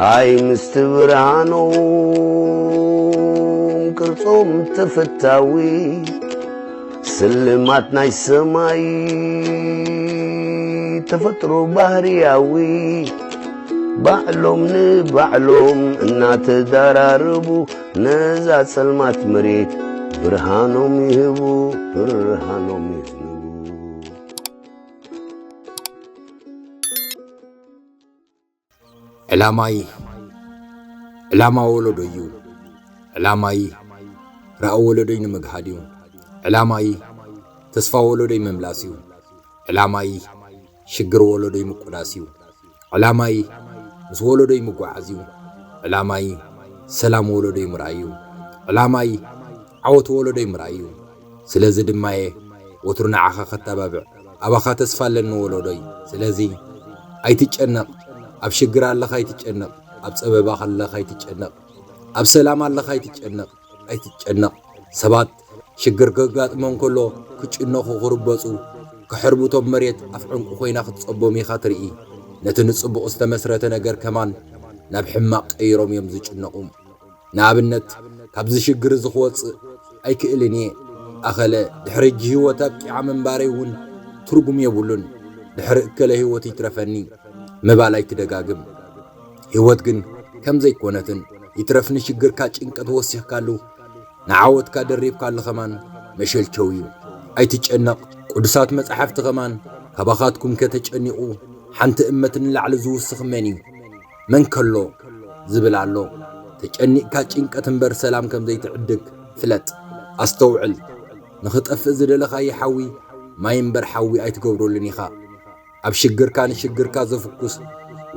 ኣይ ምስቲ ብርሃኖም ቅርጾም ተፈታዊ፣ ስልማት ናይ ሰማይ ተፈጥሮ ባህርያዊ፣ ባዕሎም ንባዕሎም እናተዳራረቡ፣ ነዛ ጸልማት መሬት ብርሃኖም ይህቡ፣ ብርሃኖም ይህቡ። ዕላማይ፣ ዕላማ ወለዶ እዩ። ዕላማይ፣ ራእ ወለዶይ ንምግሃድ እዩ። ዕላማይ፣ ተስፋ ወለዶይ ምምላስ እዩ። ዕላማይ፣ ሽግር ወለዶይ ምቁዳስ እዩ። ዕላማይ፣ ምስ ወለዶይ ምጓዓዝ እዩ። ዕላማይ፣ ሰላም ወለዶይ ምርኣይ እዩ። ዕላማይ፣ ዓወት ወለዶይ ምርኣይ እዩ። ስለዚ ድማ እየ ወትሩ ንዓኻ ከተባብዕ፣ ኣባኻ ተስፋ ኣለኒ ወለዶይ። ስለዚ ኣይትጨነቕ፣ ኣብ ሽግር ኣለኻ ኣይትጨነቕ፣ ኣብ ጸበባ ኣለኻ ኣይትጨነቕ፣ ኣብ ሰላም ኣለኻ ኣይትጨነቕ፣ ኣይትጨነቕ። ሰባት ሽግር ከጋጥሞም ከሎ ክጭነኹ፣ ክርበጹ፣ ክሕርብቶም መሬት ኣፍ ዕንቁ ኮይና ክትጸቦም ኢኻ ትርኢ። ነቲ ንጽቡቕ ዝተመስረተ ነገር ከማን ናብ ሕማቕ ቀይሮም እዮም ዝጭነቑ። ንኣብነት፣ ካብዚ ሽግር እዚ ክወጽእ ኣይክእልን እየ። ኣኸለ፣ ድሕሪ ሕጂ ህይወት ኣብቂዓ ምንባረይ እውን ትርጉም የብሉን። ድሕሪ እከለ ህይወት ይትረፈኒ ምባል ኣይትደጋግም። ህይወት ግን ከም ዘይኮነትን ይትረፍ ንሽግርካ ጭንቀት ወሲኽካሉ፣ ንዓወትካ ደሪብካሉ ኸማን መሸልቸው እዩ። ኣይትጨነቕ። ቅዱሳት መጻሕፍቲ ኸማን፣ ካባኻትኩም ከተጨኒቑ ሓንቲ እመት ንላዕሊ ዝውስኽ መን እዩ? መን ከሎ? ዝብል ኣሎ። ተጨኒቕካ ጭንቀት እምበር ሰላም ከም ዘይትዕድግ ፍለጥ። ኣስተውዕል። ንኽጠፍእ ዝደለኻዮ ሓዊ ማይ እምበር ሓዊ ኣይትገብረሉን ኢኻ። ኣብ ሽግርካ ንሽግርካ ዘፍኩስ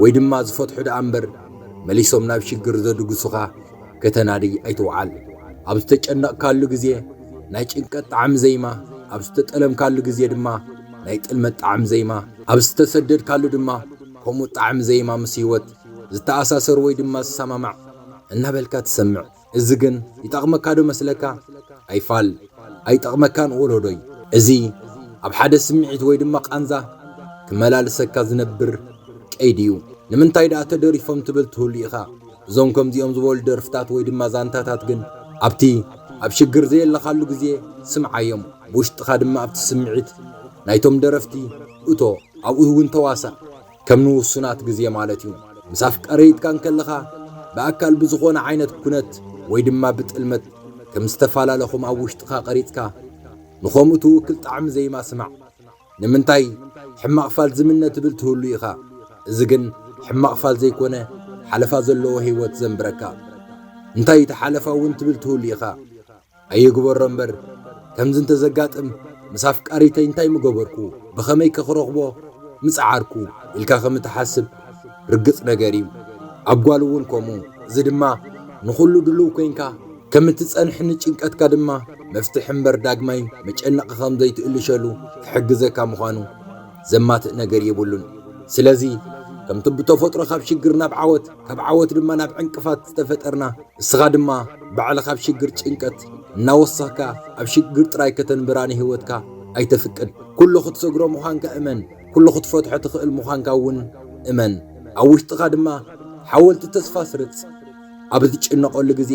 ወይ ድማ ዝፈትሖ ደኣ እምበር፣ መሊሶም ናብ ሽግር ዘድግሱኻ ከተናድይ ኣይትውዓል። ኣብ ዝተጨነቕካሉ ግዜ ናይ ጭንቀት ጣዕሚ ዜማ፣ ኣብ ዝተጠለምካሉ ግዜ ድማ ናይ ጥልመት ጣዕሚ ዜማ፣ ኣብ ዝተሰደድካሉ ድማ ከምኡ ጣዕሚ ዜማ ምስ ህይወት ዝተኣሳሰር ወይ ድማ ዝሰማማዕ እናበልካ ትሰምዕ። እዚ ግን ይጠቕመካ ዶ መስለካ? ኣይፋል፣ ኣይጠቕመካን ወለዶይ። እዚ ኣብ ሓደ ስምዒት ወይ ድማ ቃንዛ ክመላልሰካ ዝነብር ቀይዲ እዩ። ንምንታይ ደኣ ተደሪፎም ትብል ትህሉ ኢኻ? እዞም ከምዚኦም ዝበሉ ደርፍታት ወይ ድማ ዛንታታት ግን ኣብቲ ኣብ ሽግር ዘየለኻሉ ግዜ ስምዓዮም። ብውሽጥኻ ድማ ኣብቲ ስምዒት ናይቶም ደረፍቲ እቶ፣ ኣብኡ እውን ተዋሳእ። ከም ንውሱናት ግዜ ማለት እዩ። ምስ ኣፍቀረይትካ እንከለኻ ብኣካል ብዝኾነ ዓይነት ኩነት ወይ ድማ ብጥልመት ከም ዝተፈላለኹም ኣብ ውሽጥኻ ቀሪጽካ ንኸምኡ ትውክል ጣዕሚ ዜማ ስማዕ። ንምንታይ ሕማቕ ፋል ዝምነ ትብል ትህሉ ኢኻ። እዚ ግን ሕማቕ ፋል ዘይኮነ ሓለፋ ዘለዎ ህይወት ዘንብረካ። እንታይ እቲ ሓለፋ እውን ትብል ትህሉ ኢኻ። ኣይግበሮ እምበር፣ ከምዚ እንተዘጋጥም ምስ ኣፍቃሪተይ እንታይ ምገበርኩ፣ ብኸመይ ከኽረኽቦ ምጽዓርኩ ኢልካ ከም እትሓስብ ርግጽ ነገር እዩ። ኣብ ጓል እውን ከምኡ። እዚ ድማ ንኹሉ ድሉው ኮይንካ ከም እትጸንሕን ንጭንቀትካ ድማ መፍትሒ እምበር ዳግማይ መጨነቒ ከም ዘይትእልሸሉ ክሕግዘካ ምዃኑ ዘማትእ ነገር የብሉን። ስለዚ ከምቲ ብተፈጥሮ ካብ ሽግር ናብ ዓወት፣ ካብ ዓወት ድማ ናብ ዕንቅፋት ዝተፈጠርና፣ እስኻ ድማ ባዕልኻ ኣብ ሽግር ጭንቀት እናወሰኽካ ኣብ ሽግር ጥራይ ከተንብራ ንህይወትካ ኣይተፍቅድ። ኩሉ ክትሰግሮ ምዃንካ እመን። ኩሉ ክትፈትሖ ትኽእል ምዃንካ እውን እመን። ኣብ ውሽጥኻ ድማ ሓወልቲ ተስፋ ስርጽ። ኣብ እትጭነቐሉ ግዜ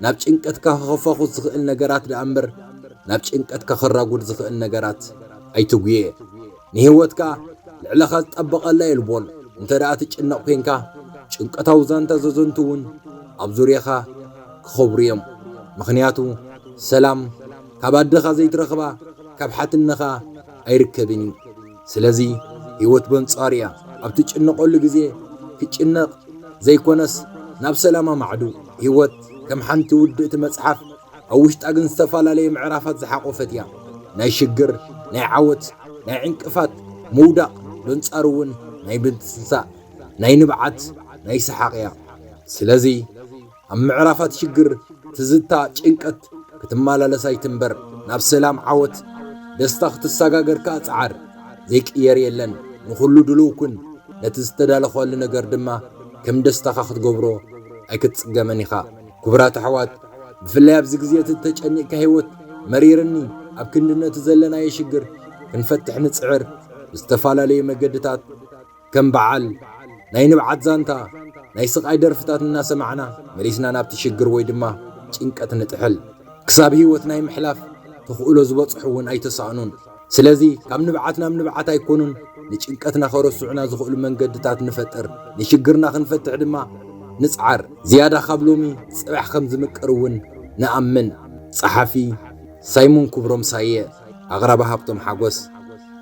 ናብ ጭንቀትካ ከኸፋኹስ ዝኽእል ነገራት ደኣ እምበር ናብ ጭንቀትካ ከራጉድ ዝኽእል ነገራት ኣይትጉየ። ንህይወትካ ልዕለኻ ዝጠበቐላ የልቦን። እንተ ደኣ ትጭነቕ ኮንካ፣ ጭንቀታዊ ዛንታ ዘዘንቱ እውን ኣብ ዙርያኻ ክኸብሩ እዮም። ምኽንያቱ ሰላም ካብ ኣደኻ ዘይትረኽባ ካብ ሓትነኻ ኣይርከብን እዩ። ስለዚ ህይወት በንጻሩ እያ። ኣብ ትጭነቐሉ ግዜ ክጭነቕ ዘይኮነስ ናብ ሰላም ኣማዕዱ። ህይወት ከም ሓንቲ ውድእቲ መጽሓፍ ኣብ ውሽጣ ግን ዝተፈላለየ ምዕራፋት ዝሓቖፈት እያ። ናይ ሽግር፣ ናይ ዓወት፣ ናይ ዕንቅፋት፣ ምውዳቕ፣ በንጻሩ እውን ናይ ምትንሳእ፣ ናይ ንብዓት፣ ናይ ሰሓቕ እያ። ስለዚ ኣብ ምዕራፋት ሽግር፣ ትዝታ፣ ጭንቀት ክትመላለስ ኣይትንበር። ናብ ሰላም፣ ዓወት፣ ደስታ ክትሰጋገር ከኣ ጽዓር። ዘይቅየር የለን። ንኹሉ ድሉው ኩን። ነቲ ዝተዳለኸሉ ነገር ድማ ከም ደስታኻ ክትገብሮ ኣይክትጽገምን ኢኻ። ክቡራት ኣሕዋት፣ ብፍላይ ኣብዚ ግዜ እቲ ተጨኒቕካ ህይወት መሪርኒ ኣብ ክንዲ ነቲ ዘለናዮ ሽግር ክንፈትሕ ንጽዕር። ብዝተፈላለዩ መገድታት ከም በዓል ናይ ንብዓት ዛንታ፣ ናይ ስቓይ ደርፍታት እናሰማዕና መሊስና ናብቲ ሽግር ወይ ድማ ጭንቀት ንጥሕል። ክሳብ ህይወት ናይ ምሕላፍ ተኽእሎ ዝበጽሑ እውን ኣይተሳእኑን። ስለዚ ካብ ንብዓት ናብ ንብዓት ኣይኮኑን፣ ንጭንቀትና ከረስዑና ዝኽእሉ መንገድታት ንፈጥር፣ ንሽግርና ክንፈትሕ ድማ ንጽዓር። ዝያዳ ካብ ሎሚ ጽባሕ ከም ዝምቅር እውን ንኣምን። ጸሓፊ ሳይሞን ክብሮም ሳየ፣ ኣቕራቢ ሃብቶም ሓጎስ።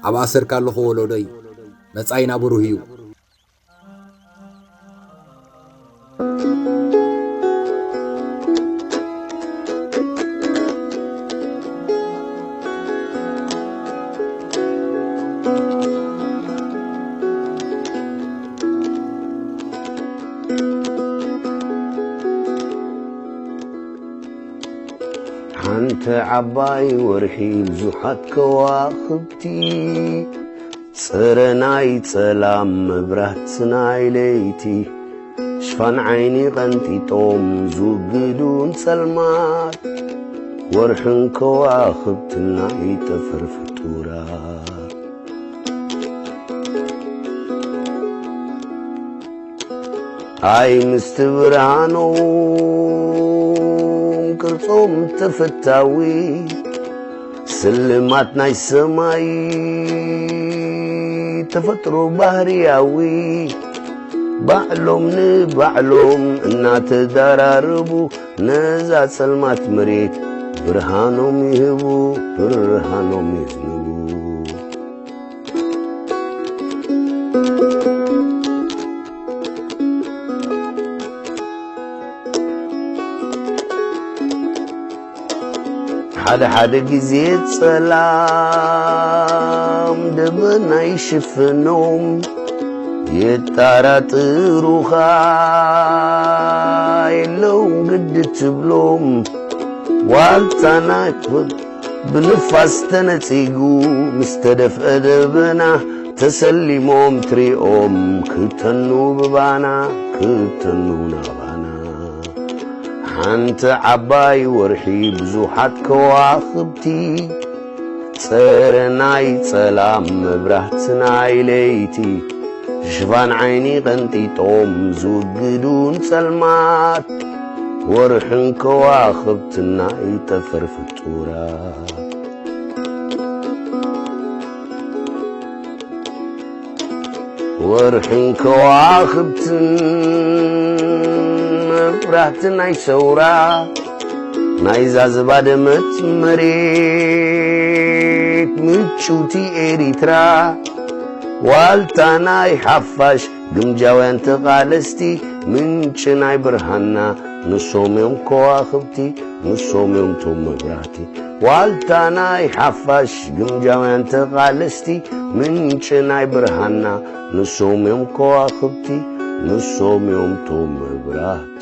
ኣብ ኣሰር ካለኹ ወለዶይ፣ መጻኢና ብሩህ እዩ። ሓንቲ ዓባይ ወርሒ ብዙሓት ከዋኽብቲ፣ ጽረ ናይ ጸላም መብራት ናይ ለይቲ፣ ሽፋን ዓይኒ ቀንጢጦም ዝውግዱ ንጸልማት፣ ወርሕን ከዋኽብትን ናይ ጠፈር ፍጡራት። ኣይ ምስቲ ብርሃኖም ቅርጾም ተፈታዊ፣ ስልማት ናይ ሰማይ ተፈጥሮ ባህርያዊ፣ ባዕሎም ንባዕሎም እናተዳራረቡ፣ ነዛ ጸልማት መሬት ብርሃኖም ይህቡ፣ ብርሃኖም ይህቡ። ሓደ ሓደ ግዜ ጸላም ደበና ይሽፍኖም፣ የጣራጥሩኻ የለውም ግዲ ትብሎም። ዋልታ ናይ ክብድ ብንፋስ ተነጺጉ፣ ምስ ተደፍአ ደበና ተሰሊሞም ትሪኦም፣ ክተኑ ብባና፣ ክተኑ ናባና። ሓንቲ ዓባይ ወርሒ ብዙሓት ከዋኽብቲ፣ ጸረ ናይ ጸላም መብራህቲ ናይ ለይቲ፣ ሽፋን ዓይኒ ቀንጢጦም ዝውግዱ ንጸልማት፣ ወርሕን ከዋኽብትን ናይ ጠፈር ፍጡራት። ወርሕን ከዋኽብትን መብራህቲ ናይ ሰውራ፣ ናይዛ ዝባደመት መሬት ምጭውቲ ኤሪትራ፣ ዋልታ ናይ ሓፋሽ ግምጃውያን ተቓለስቲ፣ ምንጪ ናይ ብርሃንና ንሶም እዮም ከዋኽብቲ፣ ንሶም እዮም ቶም መብራህቲ። ዋልታ ናይ ሓፋሽ ግምጃውያን ተቓለስቲ፣ ምንጪ ናይ ብርሃንና ንሶም እዮም ከዋኽብቲ፣ ንሶም እዮም ቶም መብራህቲ።